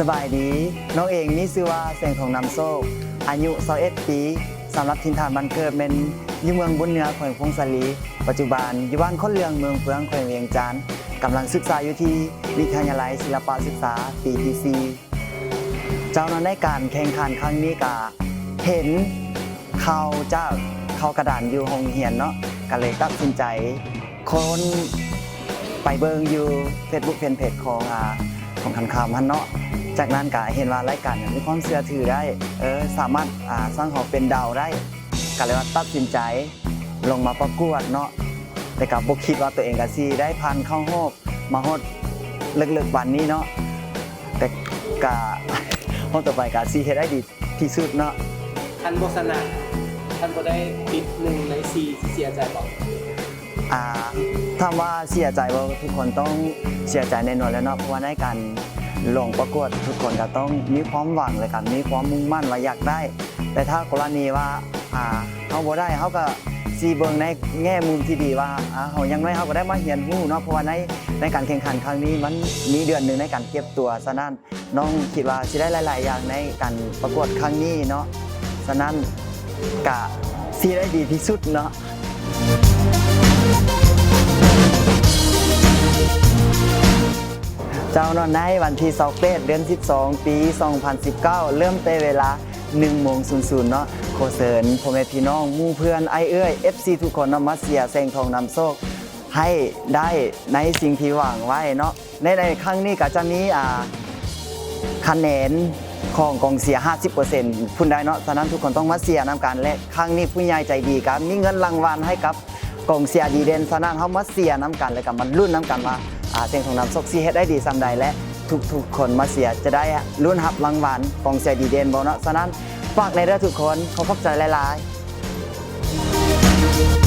ສະບາຍດີ, ນ້ອງເອງມີຊື່ວ່າ ແສງທອງ ນຳໂຊກ, ອາຍຸ ຊາວເອັດ ປີ. ສຳລັບຖິ່ນຖານບ້ານເກີດແມ່ນຢູ່ເມືອງບຸນເໜືອ ແຂວງຜົ້ງສາລີ, ປັດຈຸບັນຢູ່ບ້ານຄົນເຫຼືອງ ເມືອງເຟືອງ ແຂວງວຽງຈັນ, ກຳລັງສຶກສາຢູ່ທີ່ວິທະຍາໄລສິລະປະສຶກສາ ປີທີສີ່. ເຈົ້າເນາະ ໃນການແຂ່ງຂັນຄັ້ງນີ້ກະເຫັນຂ່າວຈາກ ຂ່າວກະດານຢູ່ໂຮງຮຽນເນາະ, ກະເລີຍຕັດສິນໃຈຄົ້ນໄປເບິ່ງຢູ່ເຟສບຸກແຟນເພຈຂອງ ອາ ຂອງທ່ານຄຳຫັ້ນເນາະ. ຈາກນັ້ນກະເຫັນວ່າລາຍການນີ້ມີຄວາມເຊື່ອຖືໄດ້, ເອີ ສາມາດ ອາ ສ້າງເຮົາເປັນດາວໄດ້, ກະເລີຍວ່າຕັດສິນໃຈລົງມາປະກວດເນາະ. ແຕ່ກະບໍ່ຄິດວ່າໂຕເອງກະຊິໄດ້ຜ່ານເຂົ້າຮອບມາຮອດເລິກໆປານນີ້ເນາະ, ແຕ່ກະຮອບຕໍ່ໄປກະຊິເຮັດໃຫ້ດີທີ່ສຸດເນາະ. ຄັນບໍ່ຊະນະ, ຄັນບໍ່ໄດ້ຕິດໜຶ່ງໃນສີ່ ຊິເສຍໃຈບໍ່? ອາ ຖາມວ່າເສຍໃຈບໍ່? ທຸກຄົນຕ້ອງເສຍໃຈແນ່ນອນແລ້ວເນາະ, ເພາະວ່າໃນການລົງປະກວດ ທຸກຄົນກະຕ້ອງມີຄວາມຫວັງ ແລະກະມີຄວາມມຸ່ງໝັ້ນວ່າຢາກໄດ້. ແຕ່ຖ້າກໍລະນີວ່າ ອາ ເຮົາບໍ່ໄດ້, ເຮົາກະຊິເບິ່ງໃນແງ່ມຸມທີ່ດີວ່າ ອາ ເຮົາ ຢ່າງໜ້ອຍເຮົາກະໄດ້ມາຮຽນຮູ້ເນາະ, ເພາະວ່າໃນ ໃນການແຂ່ງຂັນຄັ້ງນີ້ມັນມີເດືອນໜຶ່ງໃນການເກັບຕົວ. ສະນັ້ນ ນ້ອງຄິດວ່າຊິໄດ້ຫຼາຍໆຢ່າງໃນການປະກວດຄັ້ງນີ້ເນາະ, ສະນັ້ນກະຊິໄດ້ດີທີ່ສຸດເນາະ. ເຈົ້າເນາະ, ໃນວັນທີຊາວແປດ ເດືອນສິບສອງ ປີສອງພັນສິບເກົ້າ ເລີ່ມແຕ່ເວລາໜຶ່ງໂມງສູນເນາະ, ຂໍເຊີນພໍ່ແມ່ພີ່ນ້ອງ ໝູ່ເພື່ອນ ອ້າຍເອື້ອຍ ເອັຟຊີ ທຸກຄົນເນາະ ມາເຊຍແສງທອງນຳໂຊກ ໃຫ້ໄດ້ໃນສິ່ງທີ່ຫວັງໄວ້ເນາະ. ໃນ ໃນຄັ້ງນີ້ກະຈະມີ ອາ ຄະແນນຂອງກອງເຊຍຫ້າສິບເປີເຊັນພຸ້ນໄດ໋ເນາະ, ສະນັ້ນທຸກຄົນຕ້ອງມາເຊຍນຳກັນ. ແລະຄັ້ງນີ້ຜູ້ໃຫຍ່ໃຈດີກະມີເງິນລາງວັນໃຫ້ກັບກອງເຊຍດີເດັ່ນ, ສະນັ້ນເຮົາມາເຊຍນຳກັນ ແລະກະມາລຸ້ນນຳກັນວ່າ ອາ ແສງທອງນຳໂຊກຊິເຮັດໄດ້ດີສ່ຳໃດ ແລະທຸກໆຄົນມາເຊຍຈະໄດ້ລຸ້ນຮັບລາງວັນກອງເຊຍດີເດັ່ນບໍ່ເນາະ. ສະນັ້ນຝາກແດ່ເດີທຸກຄົນ, ຂໍຂອບໃຈຫຼາຍໆ.